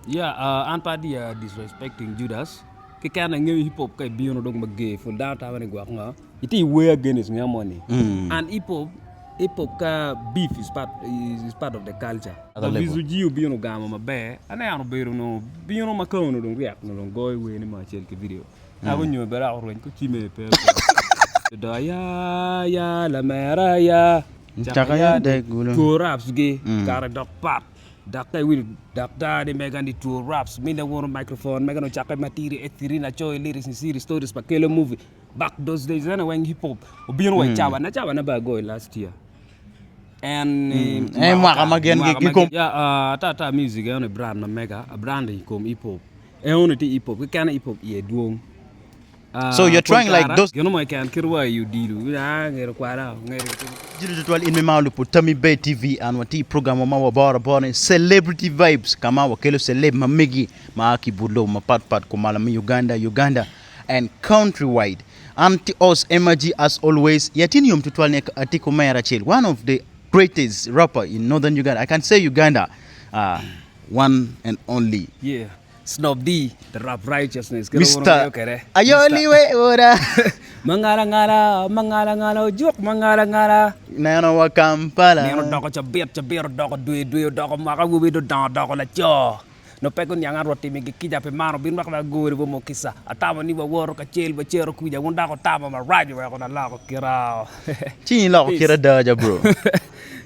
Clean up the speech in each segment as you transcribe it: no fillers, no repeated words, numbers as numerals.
Yeah, an pe atye disrespecting Judas keken angeyo hip hop ka ibino dong mager pud dano tamo ni gwok ngo itye i wer against ngat moni and hip hop hip hop ka beef is part is part of the culture. Vizu G obino ogamo maber aneno obedo onongo bino ma ka onongo dong ryek onongo dong goyo wer ni mo acel ki video ako nyo bene dok orweny ko cime pe do ya ya lamera ya Caka ya dek gulo. Two raps gi kare dok pat. Dok ka iwinjo daktar ni mega ni two raps mine wono microphone mega ni ocakke matidi H3 lacoyo lyrics ni series stories pa kelo movie back those days ene weng hip hop obino wa i cawa na cawa na bene agoyo last year en ni En mwaka ma gin mwaka ma gikom gin ya ata ata music eno ni brand ma mega a brand i kom hip hop eno ni tye hip hop keken hip hop iye dwong. So you're trying like those. Gino mo keken kit wa i odilo ah ngero kwara ngero. Jiro tutwal in me ma lupo Tammy Bay TV an watye i program wa ma waboro abora ni Celebrity Vibes ka ma wakelo celeb ma megi ma a ki but lobo mapat pat kumalo me Uganda, Uganda and country wide. An tye host Emma G as always ya tye ni yom tutwal ni atye ki omera acel one of the greatest rapper in northern Uganda I can say Uganda uh, one and only. Yeah. Snob D, the rap righteousness. Kero wono Mister ngeyo kede. Ayoli we ora. Mangala ngala, mangala ngala, ojuk mangala ngala. Neno wa Kampala. Nino odoko cabit, cabit odoko dwe, dwe odoko mwaka, awobi dong odongo odoko laco. Nongo pe guniang an Rwot timigi kica pi man, obin wek agori wa mukisa. Atamo ni wawoto kacel, wacito kwija, wun dok wutamo marac oweko aloko kita. Ci iloko kit ada ja bro.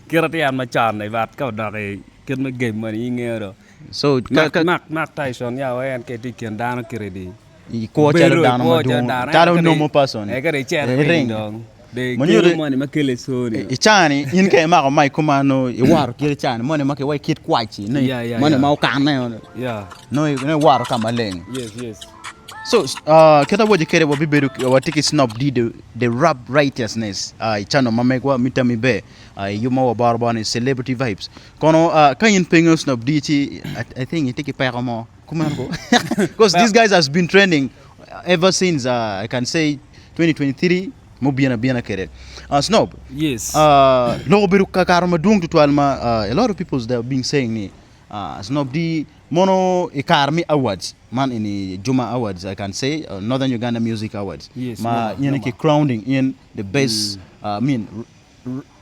Kita tye an macon i bat ka odok i kit me game moni in ingeyo do. So, Mark, ka, ka, Mark, Mark Tyson ya wa en keti i kin dano kiridi. I kwo calo Bedo i dano kwo calo madwong, dano. calo Ento normal person. Eh, kadi icito I ring ring. dong. De Manyo kelo de- moni ma kele soni. I cani in ka imako mic kumano iwaro kit cani moni ma kiwaco kit kwaci ni Yeah, yeah, moni yeah. ma okanne Yeah. no no iwaro ka maleng. Yes, yes. So uh, kit awaco kede wabibedo watye ki Snob D the, the rap righteousness uh, i channel ma megwa mi Tammy Bear uh, i yub ma waboro abora ni Celebrity Vibes. Kono uh, ka in pe ingeyo Snob D ci I, I think itye ki peko mo. Kumeno ko. Because this guys has been trending ever since uh, I can say 2023 mubino abina kede. Uh, Snob. Yes. Uh, lok obedo kakaro madwong tutwal ma uh, a lot of people they have been saying ni uh, Snob D mono i kare me awards man ini Juma Awards I can say uh, Northern Uganda Music Awards Yes, ma Noma, in Noma. ki crowning in the best uh, I mean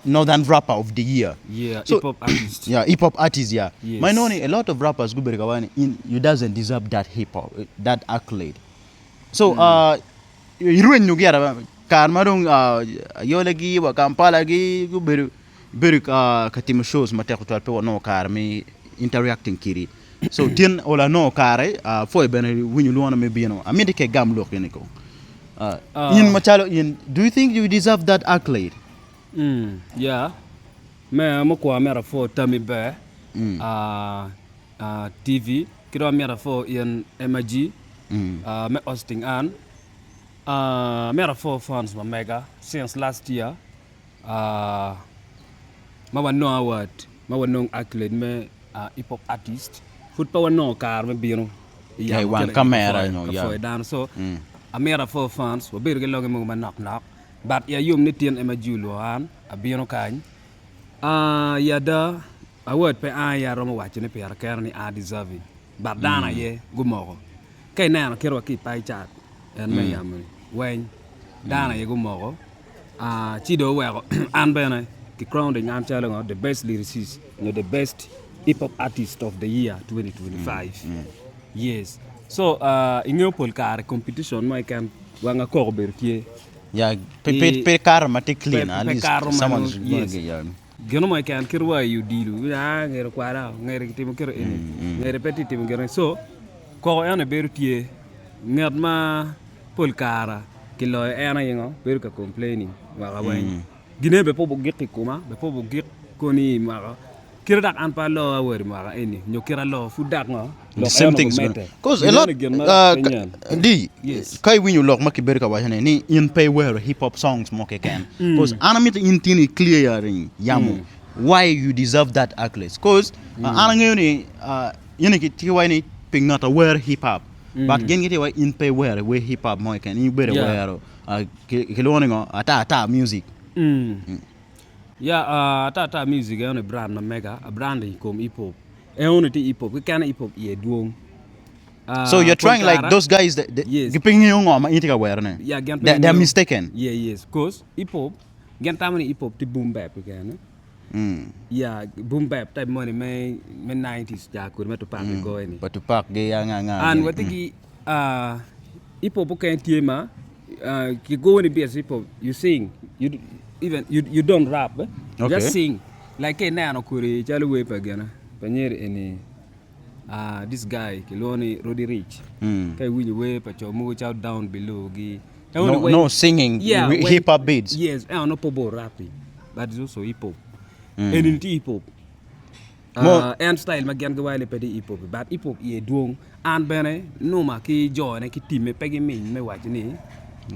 Northern rapper of the year. Yeah, So- hip hop artist. Yeah, hip hop artist, yeah. Yes. Ma inongo ni a lot of rappers gubedo ka waco ni in you doesn't deserve that hip hop, eh, that accolade. So uh, irwenyo gi ara kare ma dong uh, Ayole gi wa Kampala gi gubedo bedo uh, ka timo shows matek tutwal pe wanongo kare me interacting kidi. So tin olo anongo kare uh, pwoyo bene winyo lwongo me bino. Amiti ke gam lok eni ko. Uh, in macalo in, do you think you deserve that accolade? Mm, yeah. Me mukwongo amito apwo Tammy Bear, uh, uh, TV, ki dong amito apwo in Emma G, uh, me hosting an. Uh, amito apwo fans ma mega since last year, uh, ma wanongo award, ma wanongo accolade me uh, hip hop artist, pud pe wanongo kare me bino i Yeah, i yamo wang kit kamera ka nyo, yeah. pwoyo dano. So, amito apwo fans, wabedo ki loge mogo manok nok. But iya yom ni tin ema ji olwongo an abino kany. Ah, i ada award pe an aye aromo waco ni pira kena ni a deserving but dano aye gumoko. Ka ineno kit wa ki i pie chart en me yamo ni weng dano aye gumoko. Ah, ci dong oweko an bene ki crowning an calo ngo the best lyricist nyo the best hip hop artist of the year 2025. Yes. So, ah, ingeyo pol kare competition mo keken wang akoko obedo tye. Yeah, pe pe pe kare ma tye clean Pe at pe least kare ma someone nongo is gonna yes. get yeah. Gino mo keken kit wa i odilo, ah ngere kwara, ngere kitimo kite eni, ngere pe tye timo gine. So, koko eno bedo tye, ngat ma pol kara kiloyo en aye ngo bedo ka complaining mwaka weng. Gine bene pe obugik i koma, bene pe obugik koni i mwaka. Kite dok an pe aloo awor i mwaka eni nyo kite aloo pud dok ngo The lok same eno thing is gumedde. Cause a lot Gineno gin ma uh, pe ka- nyen. di Yes. ka iwinyo lok ma kibedo ka wacone ni in pe iwero hip hop songs mo keken cause an amito in tin i clearing yamo why you deserve that accolades cause uh, an angeyo ni uh, in ki waco ni pi ngat awero hip hop but gin gitye waco in pe iwero wer hip hop mo keken in ibedo Yeah. wero uh, ki- kilwongo ni ngo ata ata music Mm. Ya, uh, ata ata music eno ni brand ma mega, a brand i kom hip hop. Enoni tye hip hop kekene hip hop iye dwong. So you're trying like those guys that, that Yes. gipe ngeyo ngo ma in itye ka wero ne. Yeah, gin pe They, they're gingeyo. mistaken. Yeah, yes. Cause hip hop gin tamo ni hip hop tye boom bap keken. Yeah, boom bap type moni me me 90s ja kodi ma Tupac gigoyo ni. Pa Tupac gi anga anga. An gini. watye ki ah, hip hop okene tye ma ah, kigoyo ni beats hip hop you sing you d- even you, you don't rap eh? Okay. Just sing like ka ineno kodi calo wer pa gina pa nyeri eni ah, this guy kilwongo ni Roddy Rich ka iwinyo wer pa co mogo calo down below gi No, no singing, Yeah, when- hip hop beats. Yes, eno no po bo rapping, but it's also hip hop. Eni tye hip hop. Mo- En style ma gin giwaco ni pe tye hip hop, but hip hop iye dwong. An bene numa ki jone ki timme pe giminy me waco ni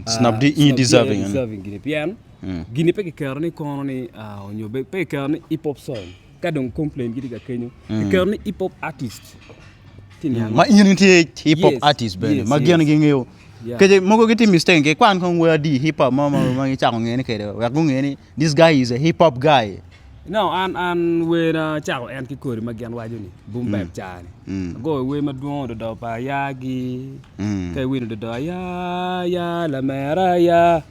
Snap D Snap D deserving. deserving gini pien gini pe kiketo ni kono ni onyo pe kiketo ni hip hop song ka dong complain gitye ka kenyo kiketo ni hip hop artist. Ti niang. Ma in itye hip hop Yes, artist bene yes, ma gin yes. gingeyo. Yeah. Kece mogo gitye mistaken ki kwan kong wer adi hip hop mo ma gicako ngene kwede wek gunge ni this guy is a hip hop guy. No, an an wer acako en ki kodi ma gin waco ni boom bap ca ni. Agoyo wer madwong ododo pa ayagi. Ka iwinyo ododo aya ya lamera aya.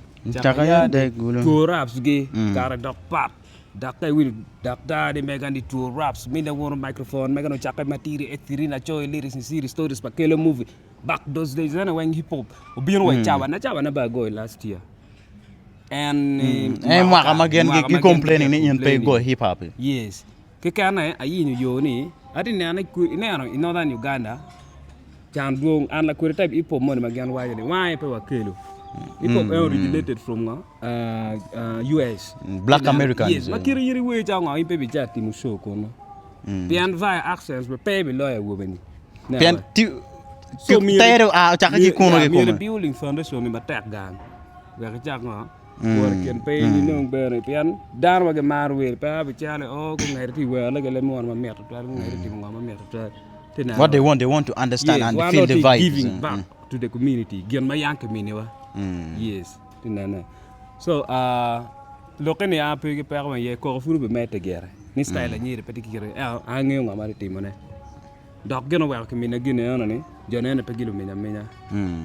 Caka ya dek gulo. Two raps gi kare dok pat. Dok ka iwinyo daktar ni mega ni two raps mine wono microphone mega ni ocakke matidi H3 nacoyo lyrics ni series stories pa kelo movie. Back those days ene weng hip hop obino wa i cawa na cawa na bene agoyo last year. En ni En mwaka ma gin mwaka ma gi gin complaining ni gitye in pe igo complaining. hip hop. Yes. Kekene ayinyo yo ni ati neno ineno i Northern Uganda can dwong an lakwede type hip hop moni ma gin waco ni wange pe wakelo. Hip hop en originated from ngo? US. Black Ineno? Americans. Yes. Ma kite in iwer calo ngo in pe ibicato timo show kunu. Pien via accents be pe ibiloyo awobe ni. Pien ti So myero- tere a ocakke ki kunu Yeah, myero kikome. building foundation ni matek gang wek icak ngo wot i kin piny inong bene pien dano ma gimaro wer pe abicalo o gungeri ti wer lege le mono mamit tutwal gungeri timo ngo mamit tutwal Ti neno. What they want, they want to understand Yes, and wan feel dong the ti vibes. giving back to the community gin ma yang kiminiwa yes ti nene so uh, lokke ni an pe ki peko ma iye koko pud obimedde gire ni style anyiri pe tye ki kite ento an angeyo ngo ma abitimone Dok gin oweko kimine gin eno ni jo nene pe giluminyo aminya.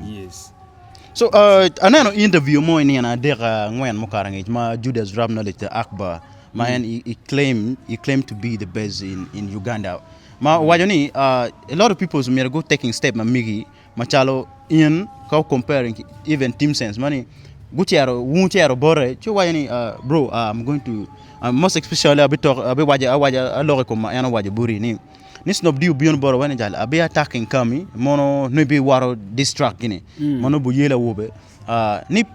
Yes. So aneno interview mo i nino adek angwen mukato angec ma Judas Rap Knowledge the Akbar ma en he claim he claim to be the best in in Uganda ma owaco ni a lot of people myero gu taking step ma megi macalo in ka comparing even Team Sense ma ni gucito wun wucito bote ci owaco ni bro I'm going to most especially abitoko abiwaco awaco aloko i kom ma en owaco boti ni Ni Snoop D obino bota wene jal abi attacking kami mono nongo ibi waro diss track gini ma nongo buyelo awobe ni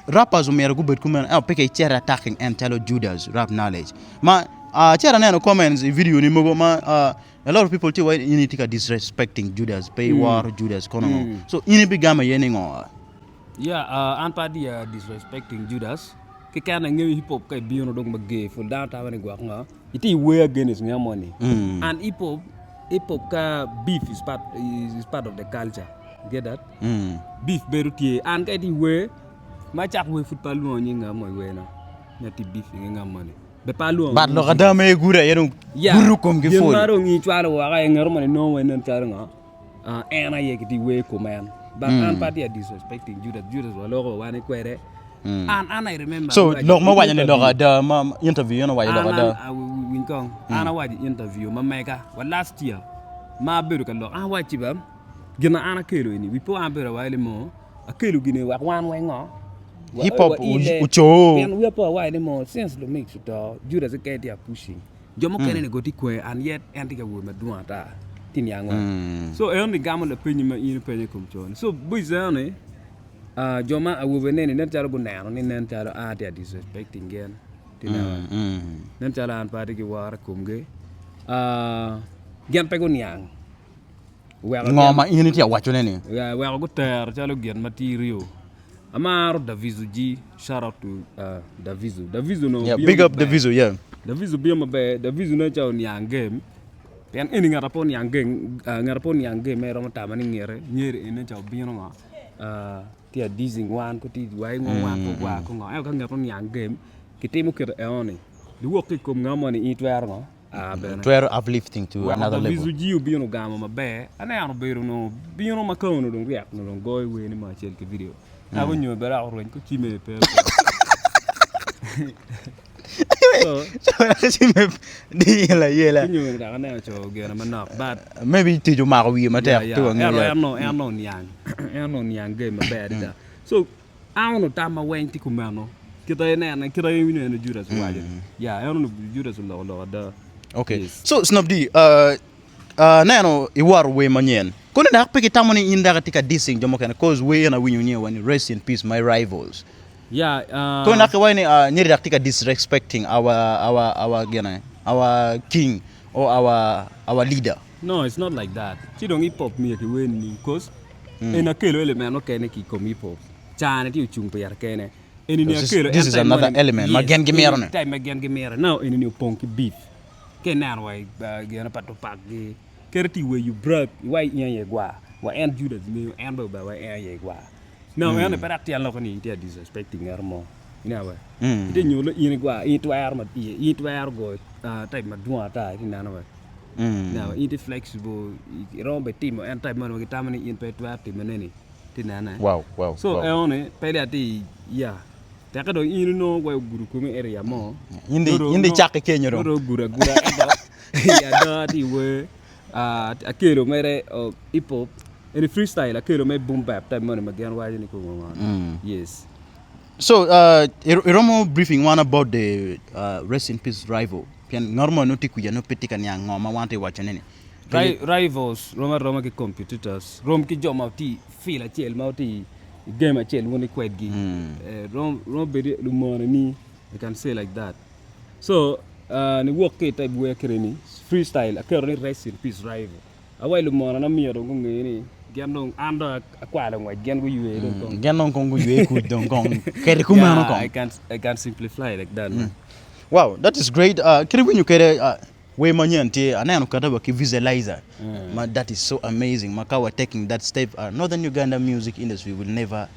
rappers omyero gubed kumeno ento pe ki icito attacking en calo Judas rap knowledge ma acito aneno comments i video ni mogo ma a lot of people tye waci in itye ka disrespecting Judas pe iworo Judas kono ngo so in ibigamo iye ni ngo? Yeah, an pe atye disrespecting Judas keken angeyo hip hop ka ibino dong mager pud dano tamo ni gwok ngo Itye i wer against ngat moni and hip hop hip hop ka beef is part is part of the culture you get that beef bedo tye and ka itye i wer ma cak wer pud pe alwongo nying ngat mo i wer na ni atye beef ki ngat moni be pe alwongo But lok ada ma igudo aye dong gudo komgi gin pol. ma dong icwalo woko aye ngat moni nongo wai nen calo ngo en aye kitye wer i kom en but an pe atye disrespecting Judas Judas waloko wa wan kwede An an I remember So awaco lok ma i waco ni lok interview. ada ma interview en owaco lok An ada. an winy kong an awaco i interview ma mega wa last year ma abedo ka lok an awacci ba gin ma an akelo eni wi pe wang abedo awaco ni mo akelo gini wek wan weng ngo wa- Hip hop wa ile. oco. Pien wiya pe awaco ni mo since Lumix oto Judas keken tye ka pushing jo mukene ni go tye kwer and yet en tye ka wot madwong ata tye niang wa so eno ni gamo lapenyi ma in ipenyo i kom co ni so boys eno ni Jo ma awobe neni nen calo guneno ni nen calo an atye ka disrespecting gin nen calo an pe atye ki woro i komgi gin pe guniang Ngo ma in itye ka wacone ni? Weko gutero calo gin ma tye real amaro Davizu G shout out to Davizu Davizu onongo Yeah, big up Davizu, yeah. Davizu obino maber Davizu nen calo oniang game pien eni ngat ma pe oniang game ngat ma pe oniang game mere romo tamo ni ngete nyeri eni nen calo obino ngo tye ka dissing wan ko tye wa ngo wan pe ogwar ko ngo ento ka ngat oniang game kitimo kite eno ni niwok ki i kom ngat moni in itwero ngo. aa bene. Twero uplifting to Weko another level. Davizu G obino ogamo maber, aneno obedo onongo bino ma ka onongo dong ryek onongo dong goyo wer ni mo acel ki video. Nako nyo bene dok orweny ko cime pe. So, Cime di yela yela. ki nyo dok aneno co gene manok but Maybe tic omako wiye matek Yeah, pe yeah. wangeyo Ento yat. en onongo en onongo oniang en onongo oniang game maber adada. So An onongo tamma weng tye kumeno, kit aye inene, kit aye iwinyo en Judas owaco ni. Ya, en onongo Judas oloko lok ada. Okay. Yes. So Snob D, uh, uh, aneno iworo wer manyen. Kono dok pe kitamo ni in dok itye ka dissing jo mukene cause wer eno awinyo ni wa ni rest in peace my rivals. Ya, uh, Kono dok kiwaco ni uh, nyeri dok tye ka disrespecting our our our gine, our king or our our leader. No, it's not like that. Ci dong hip hop myero kiwer nining? Cause en akelo element mukene ki i kom hip hop. Caa-ni tye ocung pire kene. Eni-ni This is, akelo this en is type another moni. element ma Yes, gin gimito eni ni. type ma gin gimito. Now eni-ni opong ki beef. Ka ineno wa i gine pa Tupac-gi, kadi tye i wer you brag, iwaci in aye igwar. Wa en Judas ngeyo en bene obedo wai en aye igwar. Now en-ni pe dok tyen loko ni itye ka disrespecting ngat mo. Ineno wa? Itye ka nyuto ni in igwar, in itwero ma iye, in itwero goyo type madwong ata, itye ka neno wa? Now in itye flexible, iromo bene timo en type moni ma gitamo ni in pe itwero timone-ni. Itye ka nene? Wow, wow, So wow. enoni pe dong atye ya teke dong in inongo wai ogudo komi i area mo. In dong in dong icako ikenyo dong. Nongo dong ogudo aguda ento i ada atye i wer akelo mere hip hop eni free style akelo me boom bap type moni ma gin waco ni kong ongo yes. So iromo briefing wan about the rest in peace rival pien ngat mo nongo tye kwica nongo pe tye ka niang ngo ma wan tye ka wacone ni. Rivals rom aroma ki competitors rom ki jo ma tye i field acel ma tye i game acel wun kwedgi romo bedo lumoneni I can say like that so niwok ki i type wer kede ni free style aketo ni rest in peace rival awaci lumonena myero dong gunge ni gin dong an dong akwalo ngwec gin guywe dong kong Gin dong kong guywe kuc dong kong kede kumeno yeah kong. I can simplify like that man. Wow that is great kit iwinyo kwede Wer manyen tye aneno kata wa ki visualizer ma that is so amazing ma ka wa taking that step northern Uganda music industry will never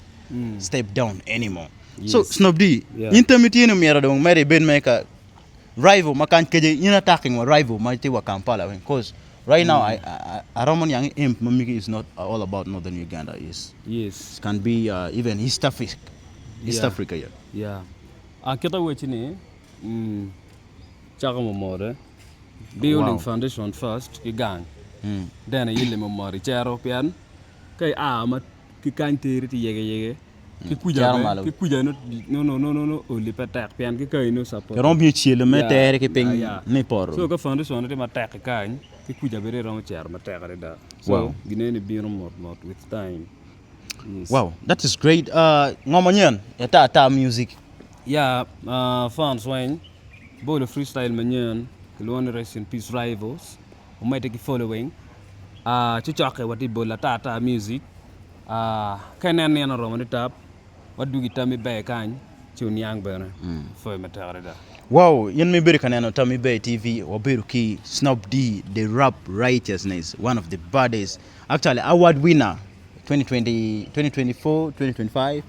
step down anymore. So Snob D in tammi tye ni myero dong mere ibed mere ka rival ma kany keje in attacking wa rival ma tye wa Kampala weng cause right now I aromo niang ni imp ma megi is not all about northern Uganda is can be even East Africa East Africa yeah. Yeah akit awecci ni Cako mumode, building foundation first ki gang then aye limo mot icero pien ka ia ma ki kany teri tye yege yege ki kuca bene ki kuca nongo oli pe tek pien ki kany nongo support Iromo bino celo me tere ki piny me poto. So ka foundation tye matek ki kany ki kuca bene iromo cero matek adada so gineni bino mot mot with time. Wow that is great ngo manyen ata ata music. Ya fans weng bolo freestyle manyen kilwongo ni rest in peace rivals omedde ki following ci cokke watye bolo ata ata music ka inen nino oromo ni tap wadwogo i tammi ber kany ci oniang bene pwoyo matek adada. Wow in ma ibedo ka neno Tammi Ber TV wabedo ki Snob D the rap righteousness one of the baddest actually award winner 2020 2024 2025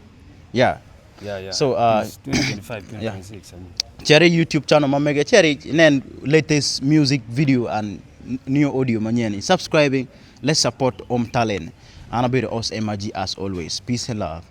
yeah Yeah, yeah. So, 2025, 2026. I mean. Cit i YouTube channel ma mege, cit inen latest music video and new audio manyen. Subscribing, let's support home talent. An abedo host MRG as always. Peace and love.